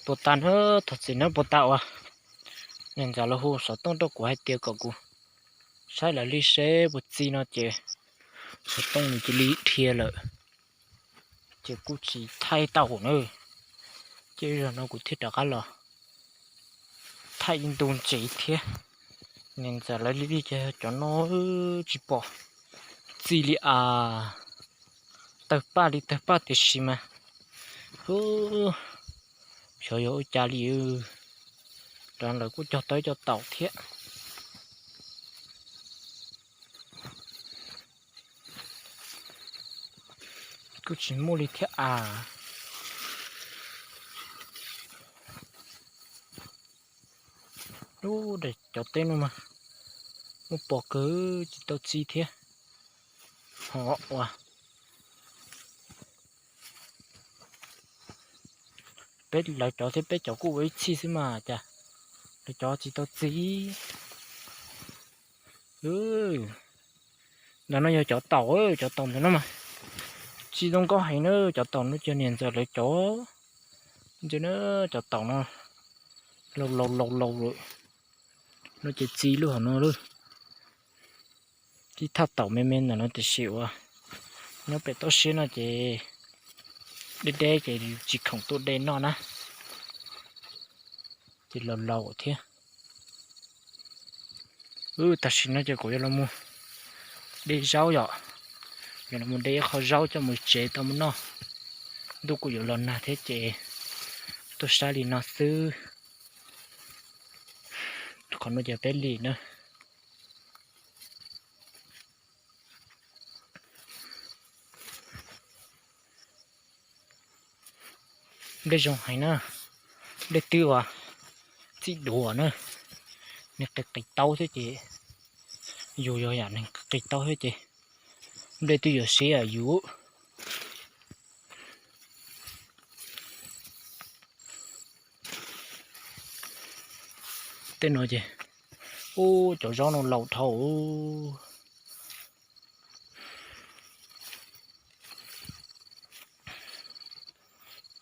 puas tas na, thov txim na puas tas uas niam ntxawm lawv hu xov tooj rau kuv hais tias kom kuv saib lawv li seb puas txi no ces xov tooj nws cia li dhia lawm, ces kuj tsis thaij tau na. Ces zaum no kuv thiaj rov qab los thaij ib ntu ntxiv thiab. Niam ntxawm lawv li li ces cov no tsis pom txi li as, tawg paj li tawg paj tiam sis mas xyov yog ua cas li, rau lawv kuj cog tau ib co taum thiab. Kuj tsis muaj li thiab as. Lub daim cov teb no mas muaj pom kawg, tsis tau txi thiab. Ho ua peb lawv cov thiab peb cov kuj ua ib txhij xwb mas cas lawv cov tsis tau txi. Ntawm no yog cov taum, cov taum ntawm no mas txi zoo nkauj heev na, cov taum no ces niam ntxawm lawv cov, ntsia na, cov taum no laus laus laus laus lawm, no ces txi lub hauv no lawm. Tib thaj taum me me ntawm no tiam sis uas nyob pem toj siab no ces deb deb ces tsis khoom tuaj de noj na, ces laus laus thiab. Tam sim no ces kuv yuav los mus de zaub yom, yuav los mus de ib qho zaub coj mus tsev tau mus noj. Ntuj kuj yuav los nag thiab ces tuaj saib li no xwb. Qhov no ces peb lim na. Nplej zoo heev na, nplej twb ua txij duav na, nws qis qis taub thiab ces, yus yog yam neeg qis taub thiab ces nplej twb yuav siab yus. Tej no ces, ub, cov zaub no laus dhau.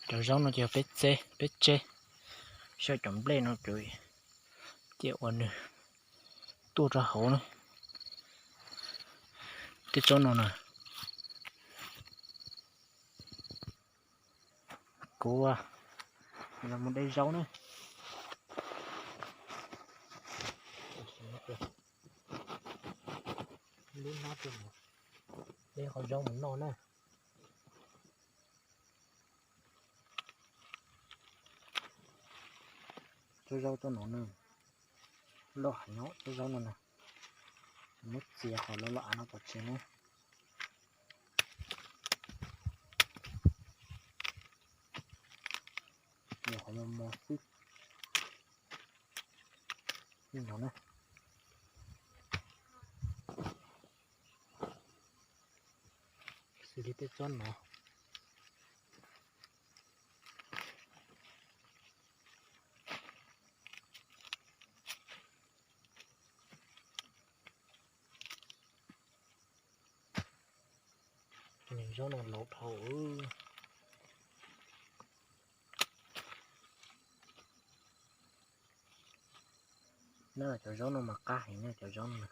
Cov zaub no ces peb txeb, peb tseb, saib cov nplej no ces ua nws tuaj rau hauv na. Tej tsob no na, kuv los mus de zaub na. Lub hnab, de qhov zaub mus noj na. Tsob zaub tsob no na, loj heev os tsob zaub no na. Muab txiav qhov loj loj av no pov tseg na. Nyuam qhuav mos mos xwb. Li no na. Xws li tej tsob no. Zaub no laus dhau. Na cov zaub no mas qab heev na cov zaub no.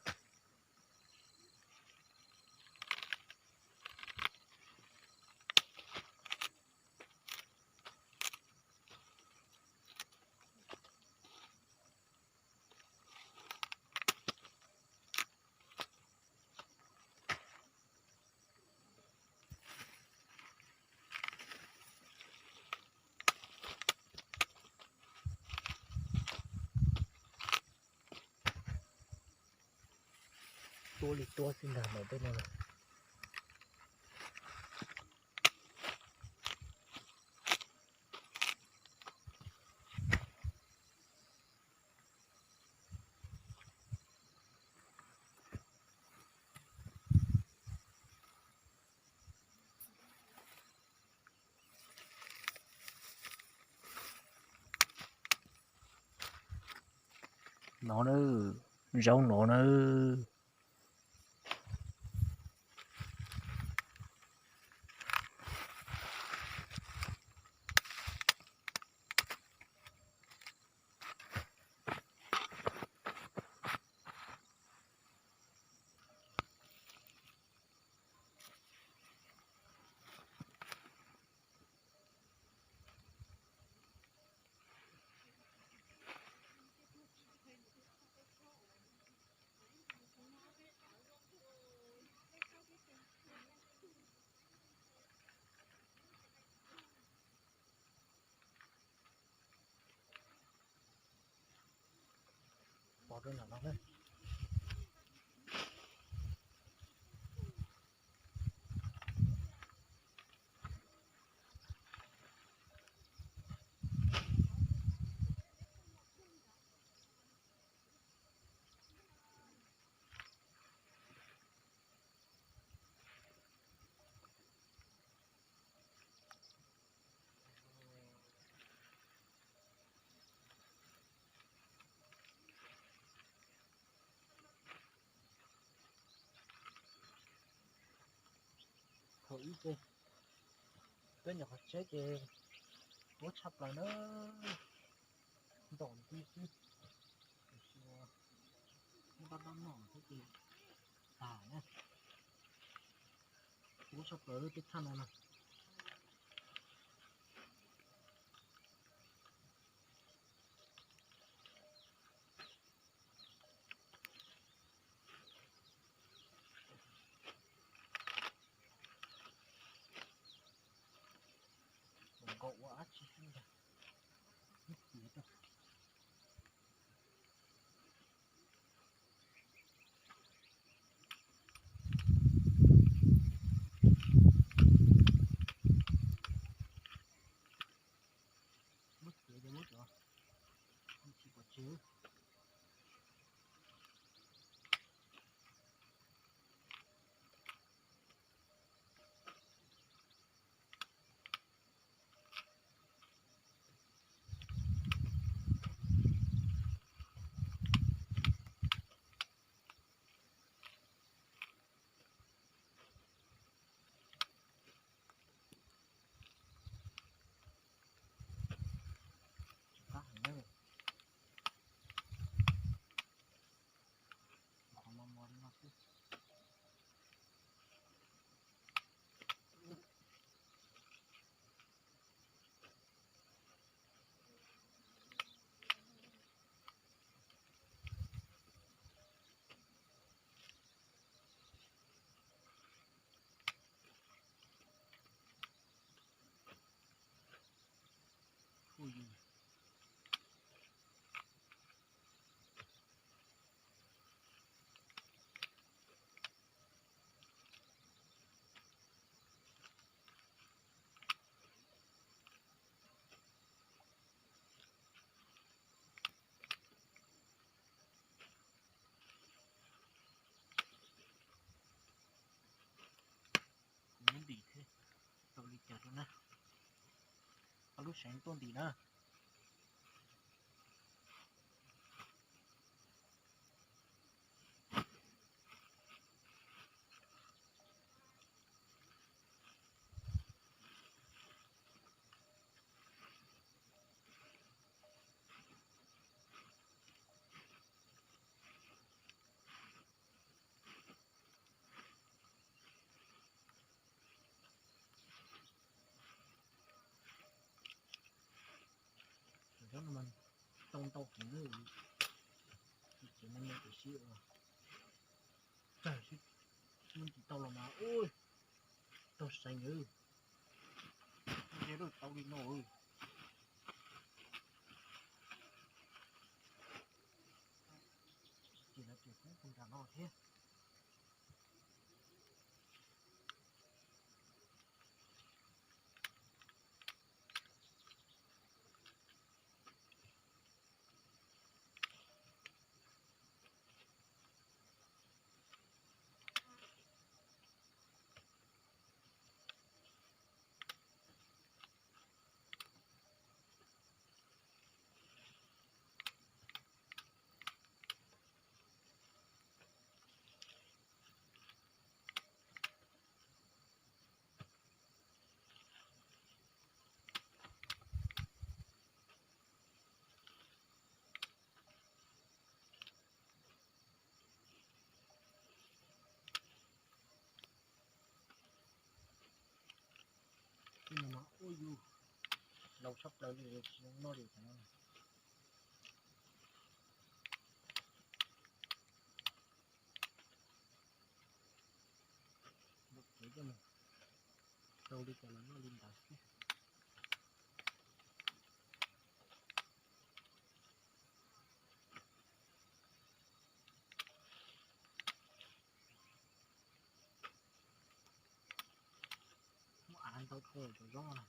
Tuab li tuab xwb ntag ntawm tej no. No na, zaub no na. Ntawm no na. Thaum ub ces peb nyuam qhuav tsheb ces tuab tshaj plaws na, ntom nti xwb. Tiam sis muab dob dob noj thiab ces tag na. Tuab tshaj plaws lub teb thaj no na. Nkaus ua dab tsi xwb ntag. Ib tiav rau. Muab txiav ces muab cov tsis pom tseg. Tsis qab heev na. Qhov mos mos li no xwb. Ui, kuv muab ntim thiab, tau li cas rau na. Ob lub seev tuaj ntim na. Cov no mas tau ntau heev, ces me me tiam sis tsawg sib muab ntim tau los mas ua tau seev. Ntshe tau li no. Ces lawv tias kuv tus nram no thiab. Ua yus laus tshaj plaws li tsis zoo noj li cov no. Tau li cas los noj li ntawd xwb. Cov zoo na.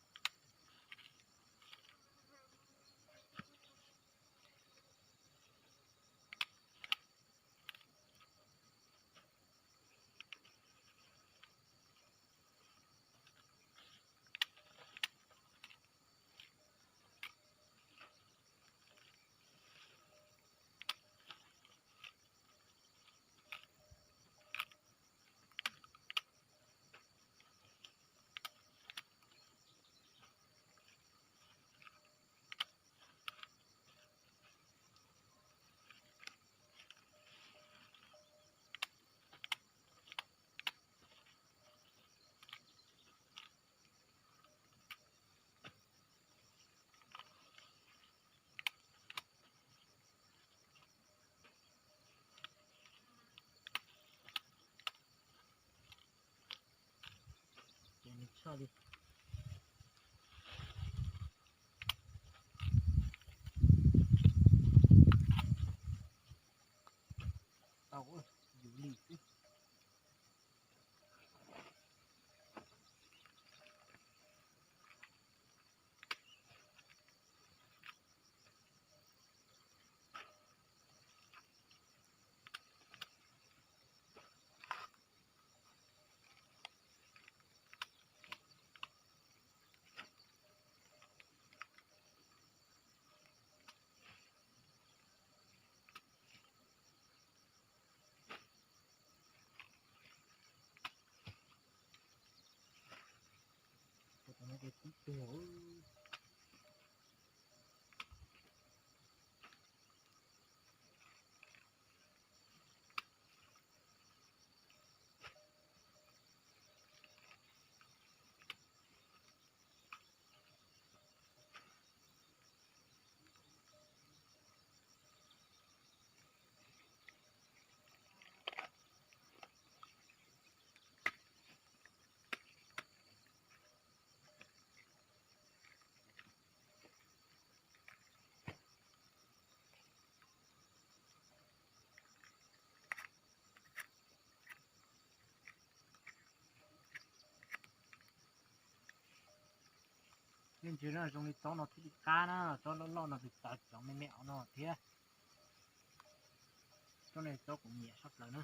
Tau, yus li xwb. Yeej ntsis no zoo li tsob no thiaj li qab na, tsob loj loj no txawv txawv cov me me no thiab. Tsob no tsob kuv nyiam tshaj plaws na.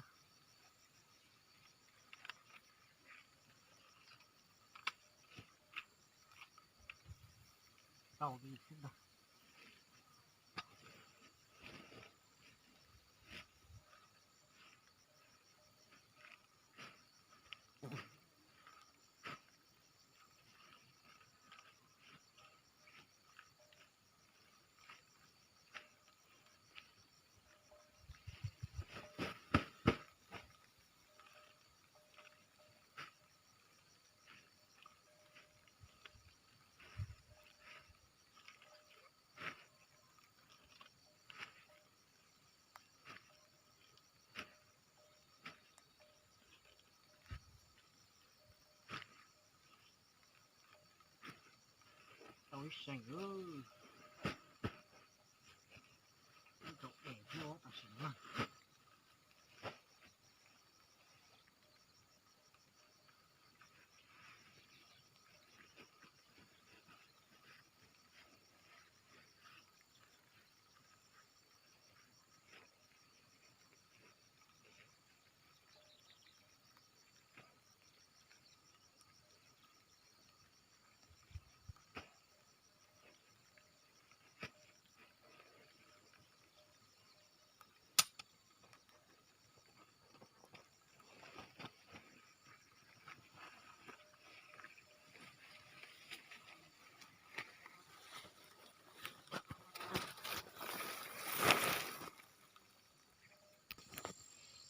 Tau li xwb ntag. Tau ib seem, ib rau es thiab tam sim no.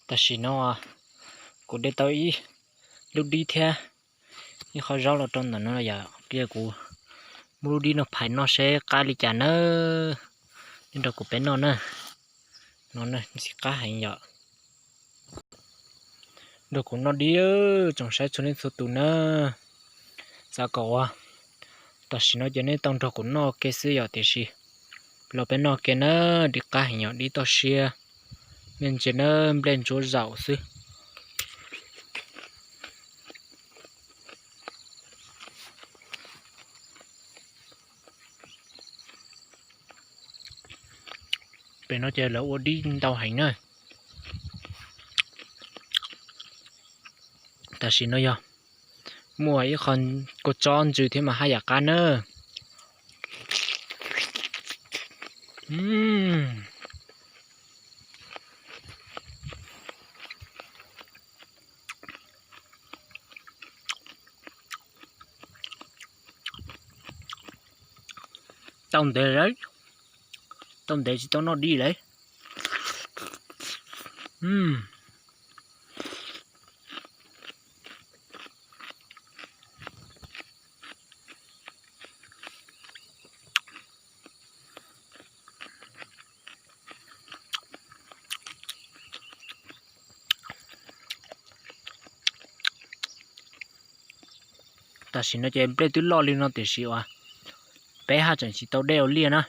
Tam sim no kuv de tau ib lub dib thiab ib qho zaub los rau ntawm no yom, cia kuv muab lub dib no phais noj seb qab li cas nawb. Nyob nrog kuv peb noj na. No ntxim qab heev yom. Nrog kuv noj dib, tsoom saib txhua leej txhua tus na. Xav kom ua tam sim no ces nej tau nrog kuv noj ke xwb yom, tiam sis los peb noj ke na, dib qab heev yom, dib toj siab. Mej ntsia na, nplej ntsuab zaum xwb. No ces lawv ua dib ntau heev na. Tam sim no yog muaj ib qho kua txob ntsws thiab mas haj yam qab na. Tau ntev, tau ntev tsis tau noj dib lawm. Tam sim no ces nplej twb loj li no tiam sis uas peb haj tseem tsis tau dej ua liaj na.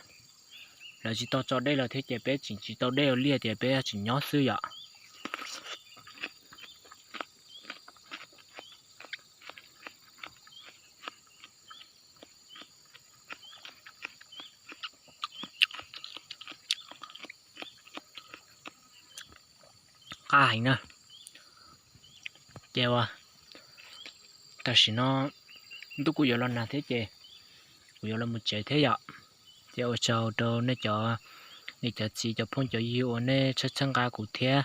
Lawv tsis tau tso dej los thiab ces peb tseem tsis tau dej ua liaj ces peb tseem nyob xwb yom. Qab heev na. Ces uas tam sim no ntuj kuj yuav los nag thiab ces kuv yuav los mus tsev thiab yom. Ces ua tsaug rau nej cov, nej cov txiv cov phooj cov ywg uas nej txhawb txhawb nqa kuv thiab.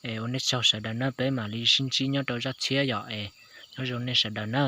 Es ua nej tsaug sawv daws na, peb mam li sib ntsib nyob rau zaj tshiab yom. Es nyob zoo nej sawv daws na.